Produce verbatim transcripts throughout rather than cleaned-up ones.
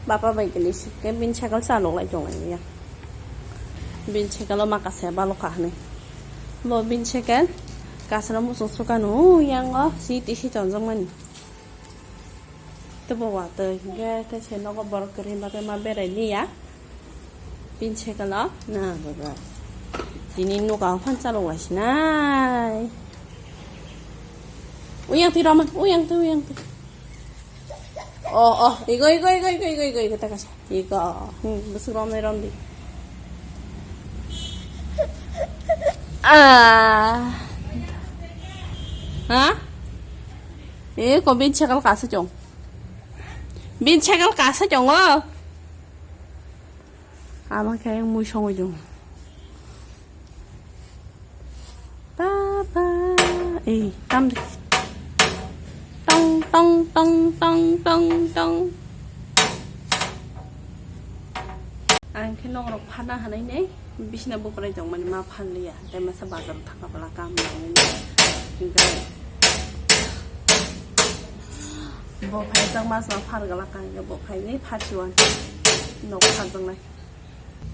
Bapa bai kili sikhe bini cycle chalok lai tong lai ya. Bini cycle o makase balok ka hwnwi. Bo bini cycle kasra muchung sukano yang o si tisi tonjak mani. Tebo watwi hwnkhe tei se nogo borok kwrwi bagwi ma berai liya. Bini cycle o na baba. Tini nuka o phan chalok lai sinai. Uyang twi Roman, uyang twi, uyang twi. Oh, oh, igo, igo, igo, igo, igo, igo, igo, takasa. Igo, hmm, bwswk romnai romdi. Ah. Ha? Eh, ko bini cycle kasa chong. Bini cycle kasa chong, oh. Ama khe ayang mui songwi tongo. Papa, ei, tam de. Tong, tong, tong, tong, tong, tong. Ang khe nok rok pharna hanai nei, bisina bwkrai tong mani ma pharliya, tei masa bazar thangkha bwla kam nangwi. Hingkhe bo phaijak mas ma phar gwlak ang, bo phainai pharsi uansuk nok pharjaknai.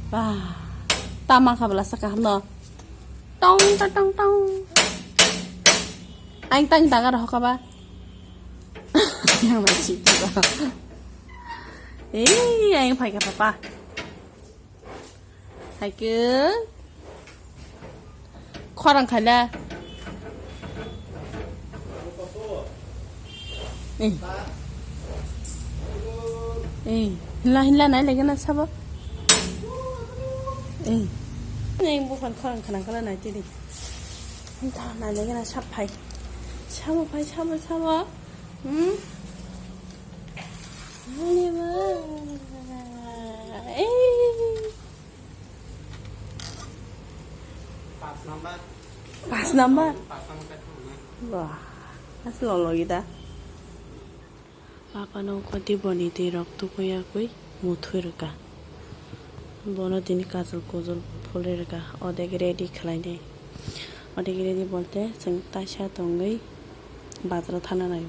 Ba, tama kha bwla sa kaham no. Tong, tong, tong, tong. Ang tang tang aro hoka ba. Yang mai chi ba. Ei, ang phai kha papa. Hai ke. Khorang khala. Eh. Eh, hinla hinla nai lagi na sabo. Eh. Nai bukan khorang khanang khala nai tidi. Hinta nai lagi na sab phai. Sabo phai, sabo, sabo. Hmm? Ani ma. Eh. Pas number. Pas number. Pas number. Wah, aslo logi da. Papa no koti boni twi rok tukui yakui muthwi rwkha. Bono tini kajol kujol phulwi rwkha. Odek ready khlainai. Odek ready bolte chwng taisa tongwi bazaro thana nai.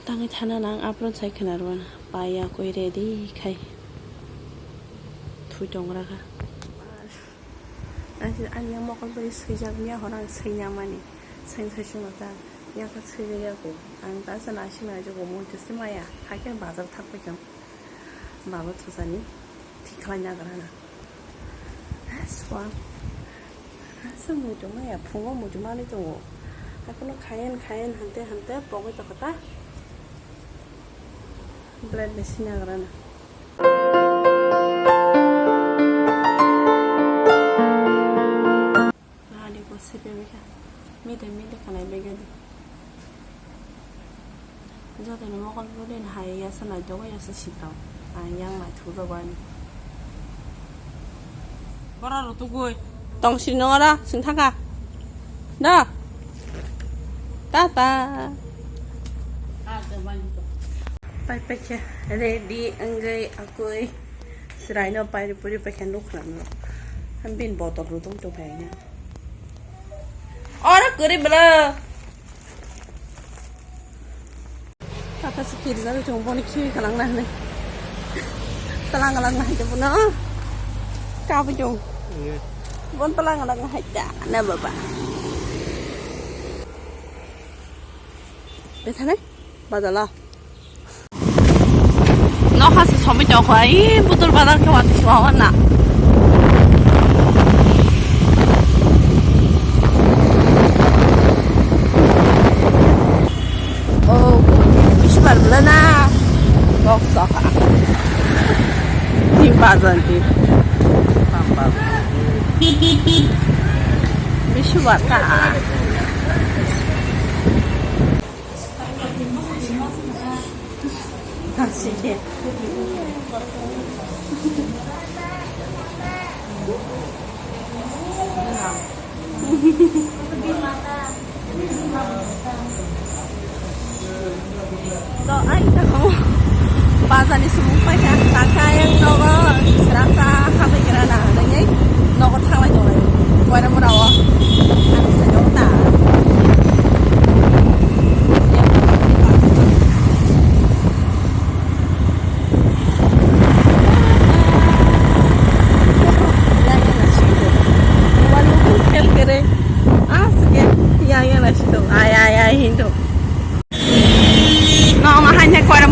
Tangwi thana nang apron sai khwna rwna. Pai yakui ready khai. Thui tong rakha. Ani, ani yang mokol bari swijak miya hor ang swinya mani. Seng sai sung ta. Yang ka swijak ya ko. Ang ta sana sima ya ko mo to sima ya. Hakin bazar thak pa kyang. Baba thusani thik khlai na gra na. Swa. Asa muitu maya phungo muitu mani tongo. Akono khayen khayen hante hante pogoi tokota. Blade de sina gra na. Nahadi ko sepe bikha. Mide mide khanai bege di. Joto ni mokol bwrwi ni hai yasa nai dogo yasa sitao. Ang yang nai thuk dogo ani. Bora ro tugui. Tong sini ora sing thaka. Da. Tata. Pai pai khe ready wngwi akui. Chwraino pairi puri paikha nukha no. Ang bini botol rw tong tong khaina. Oro kwrwi bwla. Tata se kirjak chong boni khiwi kalang na hwnwi. Kalang kalang na hwnwi bono. Kabwi chong. Bon kalang kalang na hai ta na baba. Bethanai. Bajala. Nokha se somoi tong kho, ai butul bazar khe watwi se wawan na. Oh, bisi bar bwla na. Kok sokha. Tin bazar di. Bisi bar ka. To ai ta ko bazar ni sumung pai kha, ta kha yang nogo srasa khabai kra na, nai nogo thanglai tonglai. Koira mura o. Ani se jong ta.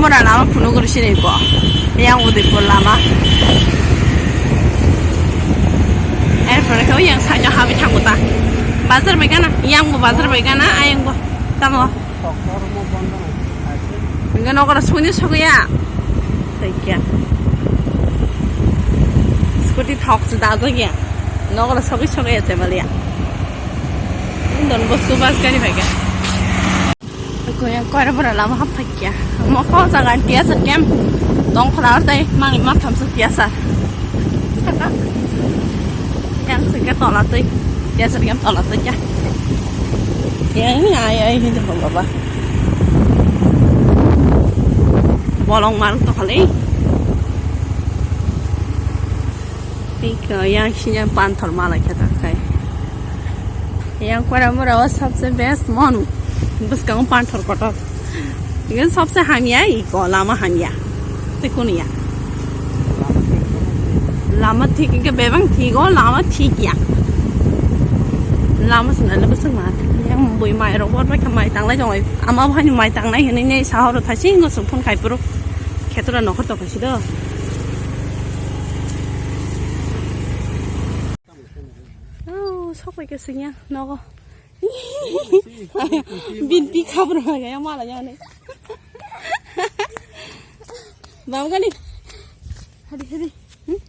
Pura lama phunuk rw sini ko. Yang Udaipur lama. Erpore khe yang saino habi thango ta. Bazar bai gana, yang bo bazar bai gana, ayang bo. Tamo. Enggak nokora suni sogoya. Thank you. Scooty thok se dajak ya. Nokora sogwi sogwi ase baliya. Don Bosco bus gari bai ga. Koya koira bora lama hap thakya. Mokho jaga tiya sa kem. Dong khla ar tai mani ma tham sa tiya sa. Yang se ke tola tei. Tiya sa kem tola tei ya. Yang ini ai ai ini baba. Bolong mar to khali. Tei ko yang sinya panthor malai khe ta khai. Yang koira mura o sabse best mon. Bwskango panthor kotor. Igan sabse hamya iko lama hamya. Tei kunu ya. Lama thik ke bebang thik o lama thik ya. Lama sina le bwswng ma. Yang bui mai rok bor bai kha mai tanglai jong. Ama bhai ni mai tangnai hinui nei sahoro thasi ngo sung phun khai puru. Khetura nokhor to kaisi do. Oh, sok pai ke sing ya nogo. Bin pi khabra ya mala ya ne. Bau gani. Hadi hadi. Hmm?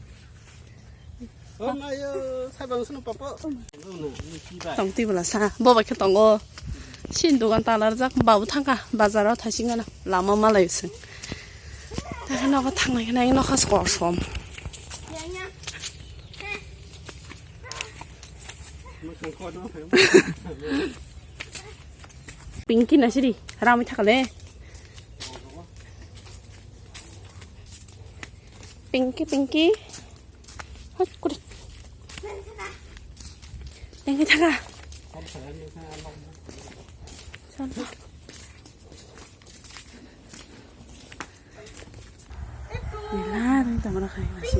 Oh, mayo, sai bang sunu papa. Tong twi bwla sa, bo bai khe tongo. Sini dogan talarjak, babu thangkha bazaro thasing gana, lama malai se. Tei nogo thangnai khe nai nokha kosom. Pinky na siri, ramwi thakale. Pinky, Pinky. Hot, kuri. Pinky thaka. Chalo. Nila, nang tamo na khai masi.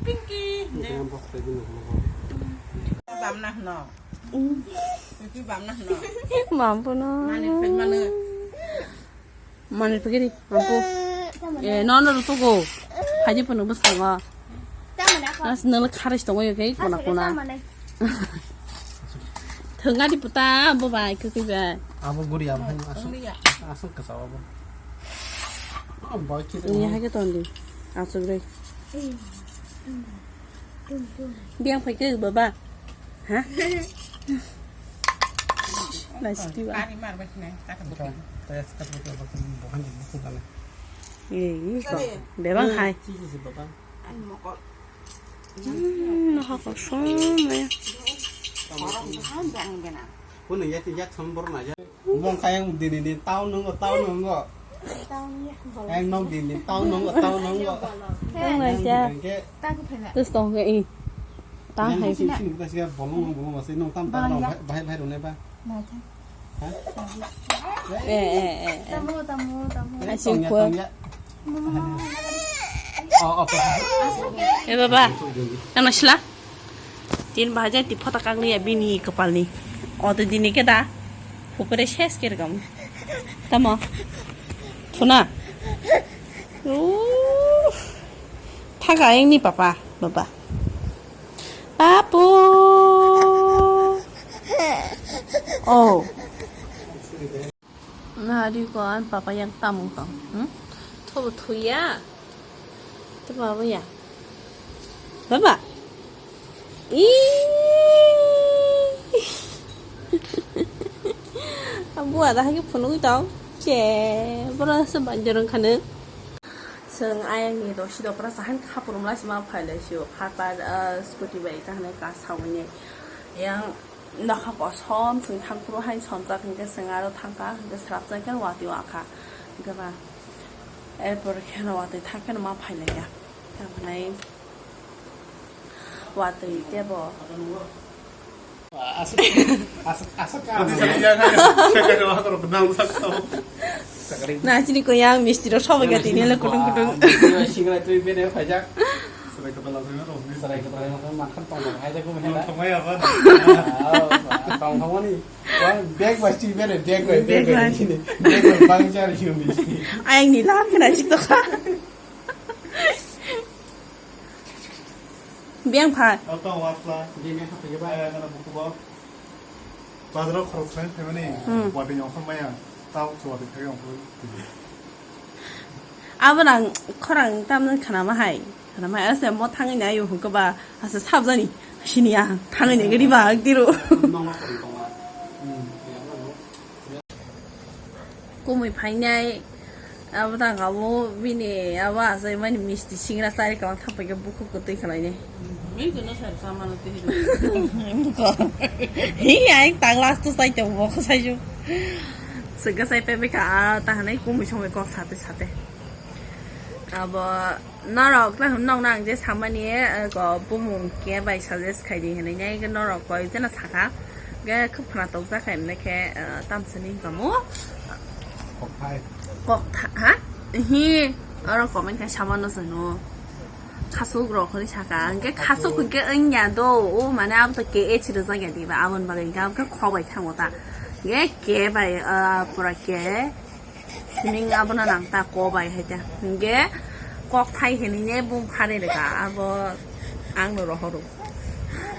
Pinky. Bamna no. Pinky bamna no. Mampu no. Mani pin mana? Mani pagiri, mampu. Eh, no, no, to go. Haji pun bus go. Nas nala kharis tongo yo kai kona kona. Thwngadi puta, bo bai, kwtwi bai. Abo guri, abo hai aswk, aswk kwchao abo. Abo bai khe. Ini hai khe tondi. Aswk rei. Biang phai khe baba. Ha? Nasi tiwa. Kari mar bai khnai, kata buka. Tayas kata buka, buka, buka, buka, buka. Eh, ini kok. Bebang hai. Sisi, sisi, baba. Ani mokol. Hmm, no hako som ya. Korok bukan bang bena. Kuno ya, ya, som borna ya. Mong kayang dini ni tau nungo, tau nungo. Tau ni ya, bolong. Yang nok dini tau nungo, tau nungo. Bolong. Tang na siya. Yang dini ke. Tang phena. Terus tong ke i. Tang hai. Yang sini, sini kita siya bolong, bolong, masih nong tam, tam, bahai, bahai, bahai, rone ba. Bahai. Eh, eh, eh, eh. Tamu, tamu, tamu. Asing kuat. Eh, baba. Nang nasila? Tin bahajan ti phota kagli ya bini kepal ni. O to dini ke da. Upere ses ke rekam. Tamo. Thuna. Uh. Thaga yang ni papa, baba. Papu. Oh. Nari ko an papa yang tamung tong. Hmm? Thobo thuya. To baba ya. Baba. Ih. Abu ada hagi phunui tong. Che, bro se banjorong khanu. Chwng ayang ni dosi dopra sahan khapurum lai sima phai lai sio. Khatar, ah, scooty bai ta hwnwi ka sawini. Yang nokha kosom chwng thangphuru hai somjak hinkhe chwng aro thangkha hinkhe srapjak khe watwi wakha. Hinkhe ba erpor kheno watwi thang kheno ma phai lai ya. Tamo nai. Watwi tebo. Aswk, aswk, aswk ka. Adi sakya ka, sakya ka, koro benang sak tau. Na, chini ko yang misti ro sobo ga tini le kutung kutung. Singra tui bene phajak. Sarai kwtalai no rw ni. Sarai kwtalai no mankhan tong tong hai da ko hai da. Tong hai aba. Tong tong ni. Bag bai chi bere, bag bai, bag bai. Bag bai bang jar yuni. Ayang ni lam kena chik to kha. Biang pha. Auto watla. Biang pha ke ba. Ayang na buku ba. Bazaro khorok sai phaimani. Hmm. Wati nyong khan maya. Tao chwati thai ong. Abo nang khorang tamni khanama hai. Khanama ase mo thangni ayo hukaba ase sabjani. Sini ya thangni gari ba agdiro. Kumui phainai. Abo tang abo bini abo asai mani misti singra sari kama thapoi ke bukhuk kotoi khalai ne. Mui kono sar samano tei. Hi ai tang last to sai to bo sai ju. Sega sai pe beka a ta hanai kumui song kok sate sate. Abo norok ta nok nang je samani ko bumung ke bai suggest khai di hanai nai norok koi jena saka. Ge khupna tok ja khai ne ke tamsani kamu. Kokthai. Kok tha, ha? Hi, oro comment khe sama no sano. Khasuk rok hwnwi saka. Hwnkhe khasuk hwnkhe wngya do. O mane abo to K H rwjak ya diba. Aboni bagwi hwnkhe abo khe kho bai thango ta. Hwnkhe K bai, ah, pura K. Sining abono nang ta ko bai hai ta. Hwnkhe kokthai hwnwi ne bung phari rwkha. Abo ang no rohoro.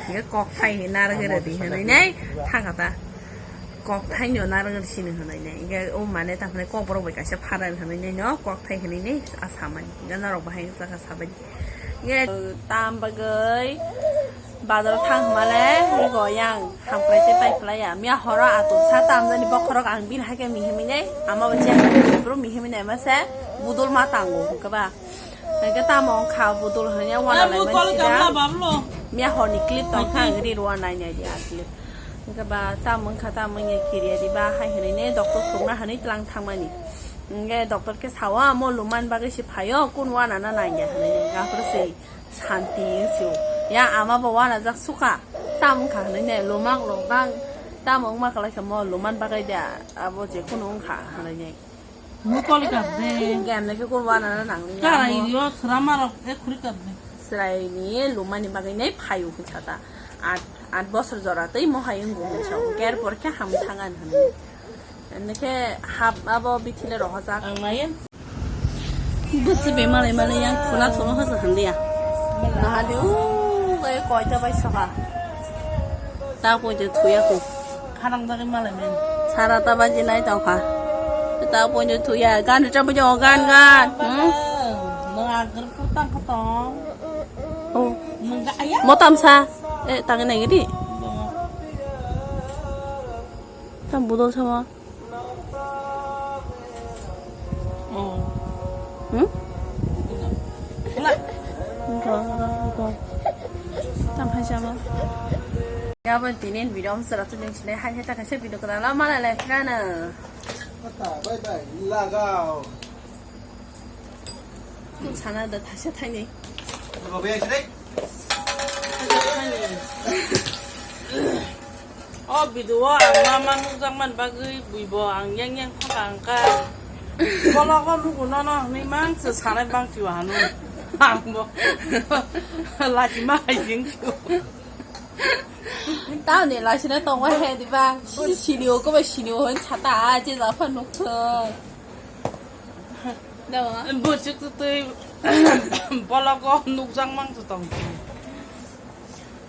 Hwnkhe kokthai hwnwi narwk rwdi hwnwi ne thangkha ta. Kokthai no narwk sini hwnwi ne. Hwnkhe o mane ta hwnwi kok borok bai kaisa phara hwnwi ne no kokthai hwnwi ne a samani. Hwnkhe norok bahai wngkha sabai. Hwnkhe tam bagwi bazar thang hwnmale hwnkhe yang hamkrai tei pai phlai ya. Miya horo atung sa tamjani bokhorok ang bini hai khe mihimwi ne ama bai che bro mihimwi ne ma se budul ma tango hwnkhe ba. Hwnkhe tamo wngkha budul hwnwi wana laimani sida. Miya horni clip tong kha ang ri rw nai nai di a clip. Hwnkhe ba tamo wngkha tamo wngya kiriya di ba hai hwnwi ne doctor thukna hwnwi tlang thangmani. Hwnkhe doctor khe sao amo luman bagwi se phaio kun wana na nangya hwnwi ne gapro se santi wng sio. Ya ama bo wana jak sukha tamo wngkha hwnwi ne lumak lok bang tamo wngma kwlai khe mo luman bagwi da abo je kunu wngkha hwnwi ne. Mukoli kap de. Hwnkhe amne khe kurwa nana nangli. Karai yo srama rok e khuri kap de. Srai ni lumani bagwi nai phayu hwnsa ta. At, at bosor jora tei mohai wngwi hwnsa. Ger por khe ham thangan hwnwi. Amne khe hap abo bithile rohojak. Ang nayen. Bwswk be malai malai yang khula thungno hwnsa hwnliya. Nahali o bai koita bai soha. Ta poito thuya ko. Kharang jagwi malai men. Sara ta baji nai tong kha. Ta poito thuya. Gan ta poito gan gan. Hmm? Nang agar putang khatong. Oh. Nang ga aya. Motam sa. Eh, tangi nai gidi. Tam budol sama. Oh. Hmm? Wala. Wala, wala, wala. Tam hai sama. Gabon tinin video ang sera tu ning sini hai hai ta kaisa video ko dala mana le kana. Bye bye. Lagao. Sana da thaisa thaini. O video o ang ma ma nukjakmani bagwi buibo ang yang yang khaka wngkha. Bologo nugo nono hwnwi mang se sanai bang twiwa hanu. Ang bo lachima hai jeng twiwa. Tamni lachina tongma he diba? Sini o kobai sini o hwn sata a je jafa nukthung. Dawa. Bwswk twi bologo nukjak mang tong.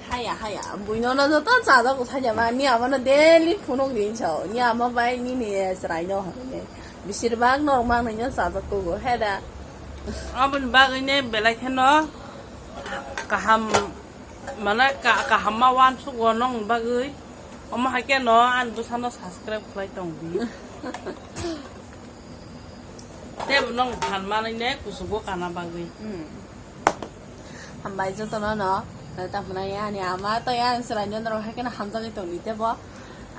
Haya, haya, buino no joto chajago sajama, ni amano daily phunuk rinso, ni ama bai nini chwraino hwnwi. Bisir bak norok mangnwino chajak kugo, heda. Aboni bagwino belai kheno kaham, mane ka-, kaham ma uansuk o nokni bagwi. Omo hai kheno ani bwsano subscribe khlai tong di. Tei bo nong phan manwi ne kuchugo kana bagwi. Hmm. Hambai jotono no, eh, tamo nai ani ama to yang chwraino norok hai kheno hamjagwi tongdi tebo.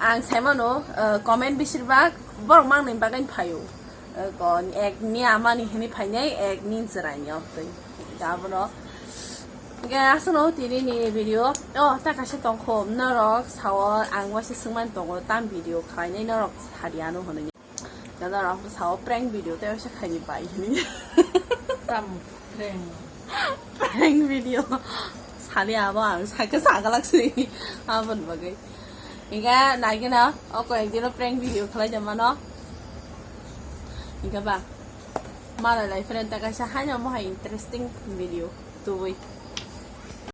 Ang sai mano, eh, comment bisir bak borok mangnwi bagwi phaio. Eh, ko ek ni ama ni hini phainai, ek ni chwraino twi. Da bono. Ge asano tini ni video. Oh, ta kaisa tongkho norok sao ang waisa swngmani tongo tam video khlainai norok sadiano hwnwi. Dada rok sao prank video tei waisa khaini bai hini. Tam prank. Prank video sali abo ang sakhe sagalak sini abon bagwi. Hingke naigena o koyek dino prank video khlai jamano. Hingke ba malai lai friend ta kaisa haino mohai interesting video tubui.